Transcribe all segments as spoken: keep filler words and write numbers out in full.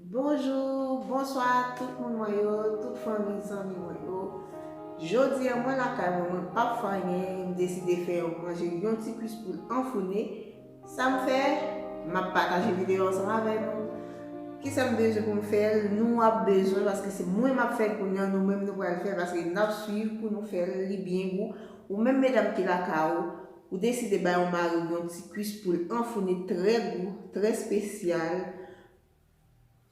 Bonjou, bonswa tout moun mwen yo, tout fanmi, zanmi mwen yo. Jodi a mwen lakay mwen, mwen p ap fè anyen, m deside fè yon manje yon ti kwis poul anfoune. Sa m fè, m ap pataje videyo ansanm avè nou. Kisa m bezwen pou m fè l? Nou ap bezwen, paske se mwen m ap fè l kounye a, nou menm nou pral fè, paske n ap swiv pou nou fè l, li byen gou. Ou menm medam ki lakay ou, ou deside bay yon mari w yon ti kwis poul anfoune trè gou, trè espesyal.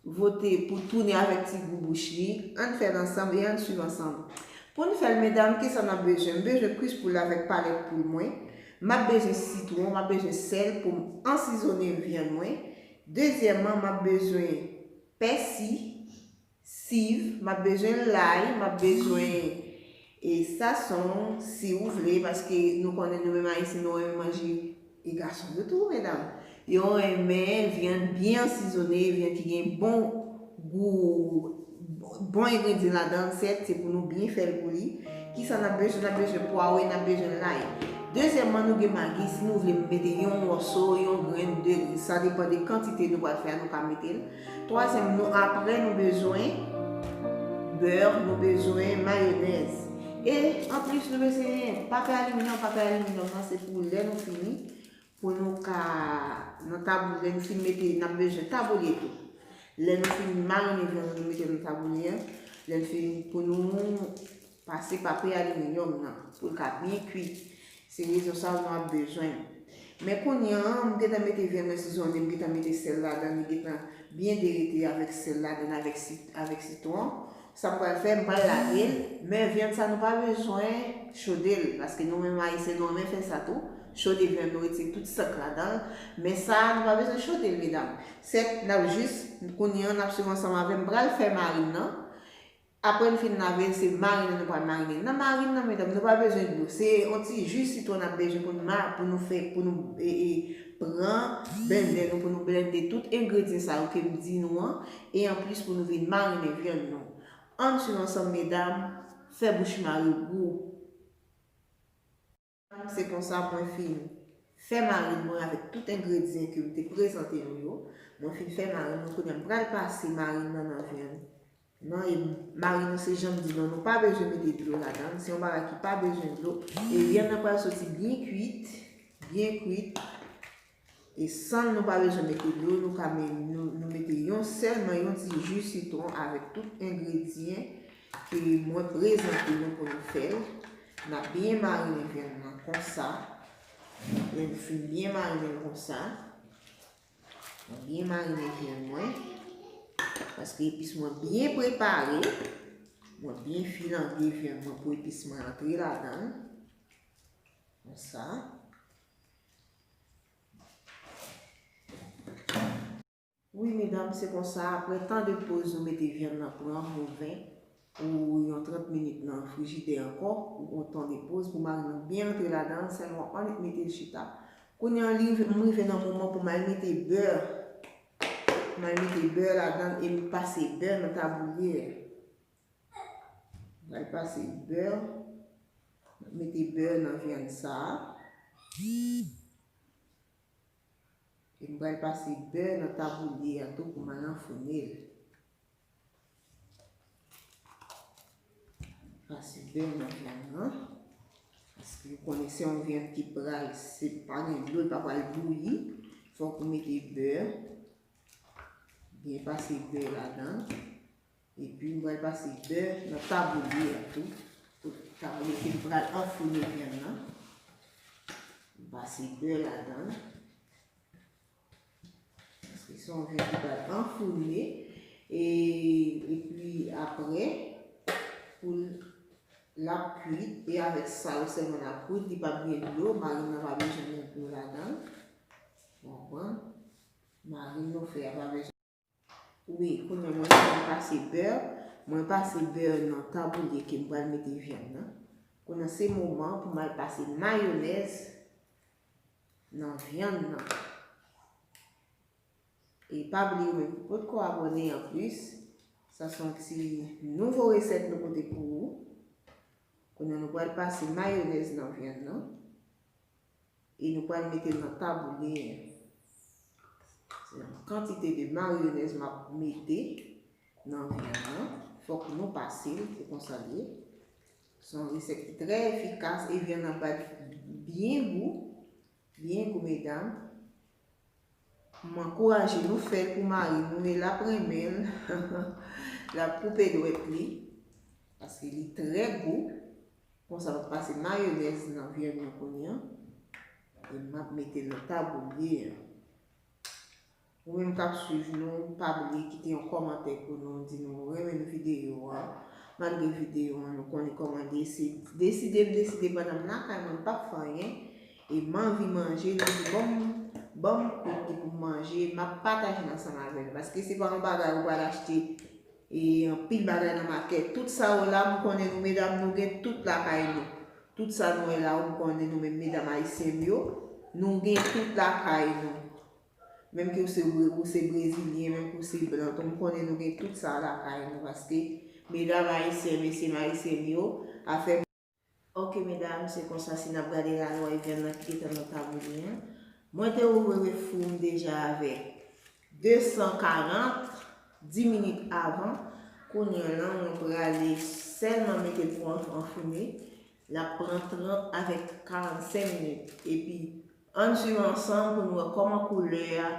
Vote pou tounen avèk ti gou bouch li. Ann fè l ansanm e ann swiv ansanm. Pou n fè l, medam, kisa n ap bezwen? M bezwen kwis poul avèk palèt poul mwen. M ap bezwen sitwon, m ap bezwen sèl pou m asizonnen vyann mwen. Dezyèmman, m ap bezwen pèsi, siv, m ap bezwen lay, m ap bezwen e sason, si ou vle, paske nou konnen nou menm Ayisyen, nou renmen manje e gason yo tou, medam. Yo renmen vyann byen asizonnen, vyann ki gen bon gou, bon engredyan ladan l, sèt, se pou nou byen fè l pou li. Kisa n ap bezwen? N ap bezwen pwawo e n ap bezwen lay. Dezyèmman, nou gen magi, si nou vle mete yon mòso, yon grenn, de, sa depann de kantite nou pral fè a, nou ka mete l. Twazyèm, nou, apre nou bezwen bè, nou bezwen mayonèz. E anplis, nou bezwen papye aliminyòm. Papye aliminyòm nan se pou lè nou fini, pou nou ka, nan tabou, lè nou fin mete, n ap bezwen taboulye tou. Lè nou fin marinen vyann nou, nou mete nan taboulye a. Lè n fin, pou nou pase papye aliminyòm nan pou l ka byen kwit. Se rezon sa a nou ap bezwen. Men kounye a, m gentan mete vyann nan sizonnen, m gentan mete sèl ladan, li gentan byen derete avèk sèl ladan, avèk sit-, avèk sitwon. Sa m pral fè, m pral lave l, men vyann sa nou pa bezwen chode l, paske nou menm Ayisyen nou renmen fè sa tou. Chode vyann nou, retire tout sank ladan l, men sa a nou pa bezwen chode l, medam. Sèt, n ap jis, kounye a, n ap swiv ansanm avè m, m pral fè marin nan. Apre n fin lave l, se marin nan nou pral marinen. Nan marin nan, medam, nou pa bezwen dlo. Se yon ti ji sitwon n ap bezwen pou n ma-, pou nou fè, pou nou, e, e, pran blendè nou, pou nou blende tout engredyan sa yo ke m di nou an, e anplis pou nou vin marinen vyann nou. Ann swiv ansanm, medam, fè bouch mari w gou. Se konsa mwen fin fè marin mwen avèk tout engredyan ke m te prezante nou yo. Mwen fin fè marin mwen, kounye a m pral pase marin nan nan vyann nan. E marin nan, se jan m di nou, nou pa bezwen mete dlo ladan l. Se yon bagay ki pa bezwen dlo. E vyann nan pral soti byen kwit, byen kwit. E san nou pa bezwen mete dlo, nou ka me-, nou, nou mete yon, sèlman yon ti ji sitwon avèk tout engredyan ke mwen prezante nou pou nou fè l. N ap byen marinen vyann nan konsa. Lè n fin byen marinen l konsa, mwen byen marinen vyann mwen, paske epis mwen byen prepare. Mwen byen filange vyann mwen pou epis mwen antre ladan l. Konsa. Wi, medam, se konsa, apre tan de poz, nou mete vyann nan pran yon ven ou yon trant minit nan frijidè ankò, ou yon tan de poz pou marin nan byen antre ladan l, sèlman w ap annik mete l chita. Kounye a, li, m rive nan moman pou m al mete bè. M al mete bè ladan l e m pase bè nan taboulye a. M al pase bè, mete bè nan vyann sa a. E m pral pase bè nan taboulye a tou pou m al anfoune l. Pase bè nan vyann nan. Paske ou konnen se yon vyann ki pral, se pa gen dlo, li pa pral bouyi. Fòk ou mete bè. Byen pase bè ladan. Epi m pral pase bè nan taboulye a tou. Taboulye ke m pral anfoune vyann nan. M pase bè ladan. Paske se yon vyann ki pral anfoune. E, epi apre, pou l, l ap kwit. E avèk sa yo sèlman l ap kwit. Li p ap gen dlo. Marin nan pa bezwen gen dlo ladan l. Ou konprann? Marin nou fè a pa bezwen. Wi, kounye a mwen fin pase bè. Mwen pase bè nan taboulye ke m pral mete vyann nan. Kounye a se moman pou m al pase mayonèz nan vyann nan. E pa bliye, ou menm ki potko abòne anplis, sa se yon ti nouvo resèt nou pote pou ou. Kounye a nou pral pase mayonèz nan vyann nan. E nou pral mete l nan taboulye a. Kantite de mayonèz m ap mete nan vyann nan, fòk nou pase l, se konsa l ye. Se yon resèt ki trè efikas e vyann nan pral byen gou, byen gou, medam. M ankouraje nou fè l pou mari nou e l ap renmen l. L ap koupe dwèt li, paske li trè gou. Konsa, m ap pase mayonèz nan vyann nan kounye a. E m ap mete l nan taboulye a. Ou menm k ap swiv nou, pa bliye kite yon kòmantè pou nou, di nou renmen videyo a. Malgre videyo a, nou konnen kòman desi-, deside m deside pandan m lakay mwen, m p ap fè anyen. E m anvi manje, nou di, "Ban m, ban m kote pou m manje," m ap pataje l ansanm avè nou. Paske se pa yon bagay ou pral achte e anpil bagay nan makèt. Tout sa yo la, m konnen nou medam, nou gen tout lakay nou. Tout sa nou wè la, m konnen nou menm medam ayisyen m yo, nou gen tout lakay nou. Menm ke ou se, ou se brezilyen, menm ke ou se blan tou, m konnen nou gen tout sa lakay nou, paske medam ayisyen, mesye ayisyen m yo, afè. Ok, medam, se konsa, si n ap gade la, nou wè vyann nan ki gentan nan taboulye a. Mwen te ouvri fou m deja avèk de san karant, dis minit avan. Kounye a la, mwen prale sèlman mete l pou an-, anfoune. L ap pran trant avèk karannsenk minit. Epi, ann swiv ansanm pou n wè kòman koulè a,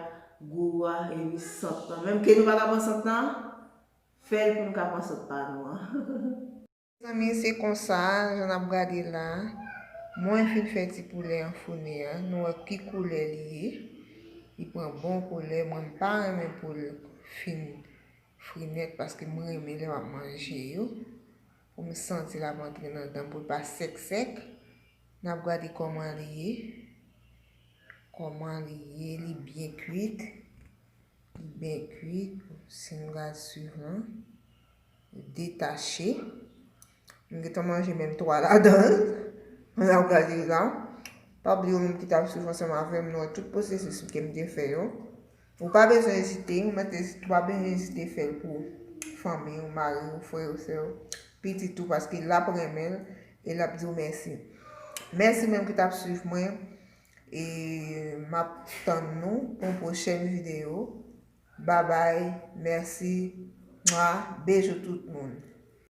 gou a, epi sant lan. Menm ke nou pa ka pran sant lan, fè l pou n ka pran sant pa nou an. Mezanmi, se konsa, jan n ap gade la, mwen fin fè ti poulè anfoune a, nou wè ki koulè li ye. Li pran bon koulè, mwen m pa renmen pou l fin fri nèt paske m renmen lè m ap manje yo. Pou m santi l ap antre nan dan m, pou l pa sèk sèk. N ap gade kòman li ye. Kòman li ye, li byen kuit. Li byen kuit, si n gad swiv lan, li detache. M gentan manje menm twa ladan l. N ap gade la. Pa bliye ou menm ki t ap swiv ansanm avè m, nou wè tout pwosesis ke m te fè yo. Ou pa bezwen ezite, ou mèt ezite, ou pa bezwen ezite fè l pou fanmi w, mari w, frè w, sè w, pitit ou, paske l ap renmen l e l ap di w mèsi. Mèsi menm ki t ap swiv mwen. E m ap tann nou pou yon pwochèn videyo. Babay, mèsi, mwa, bejou tout moun.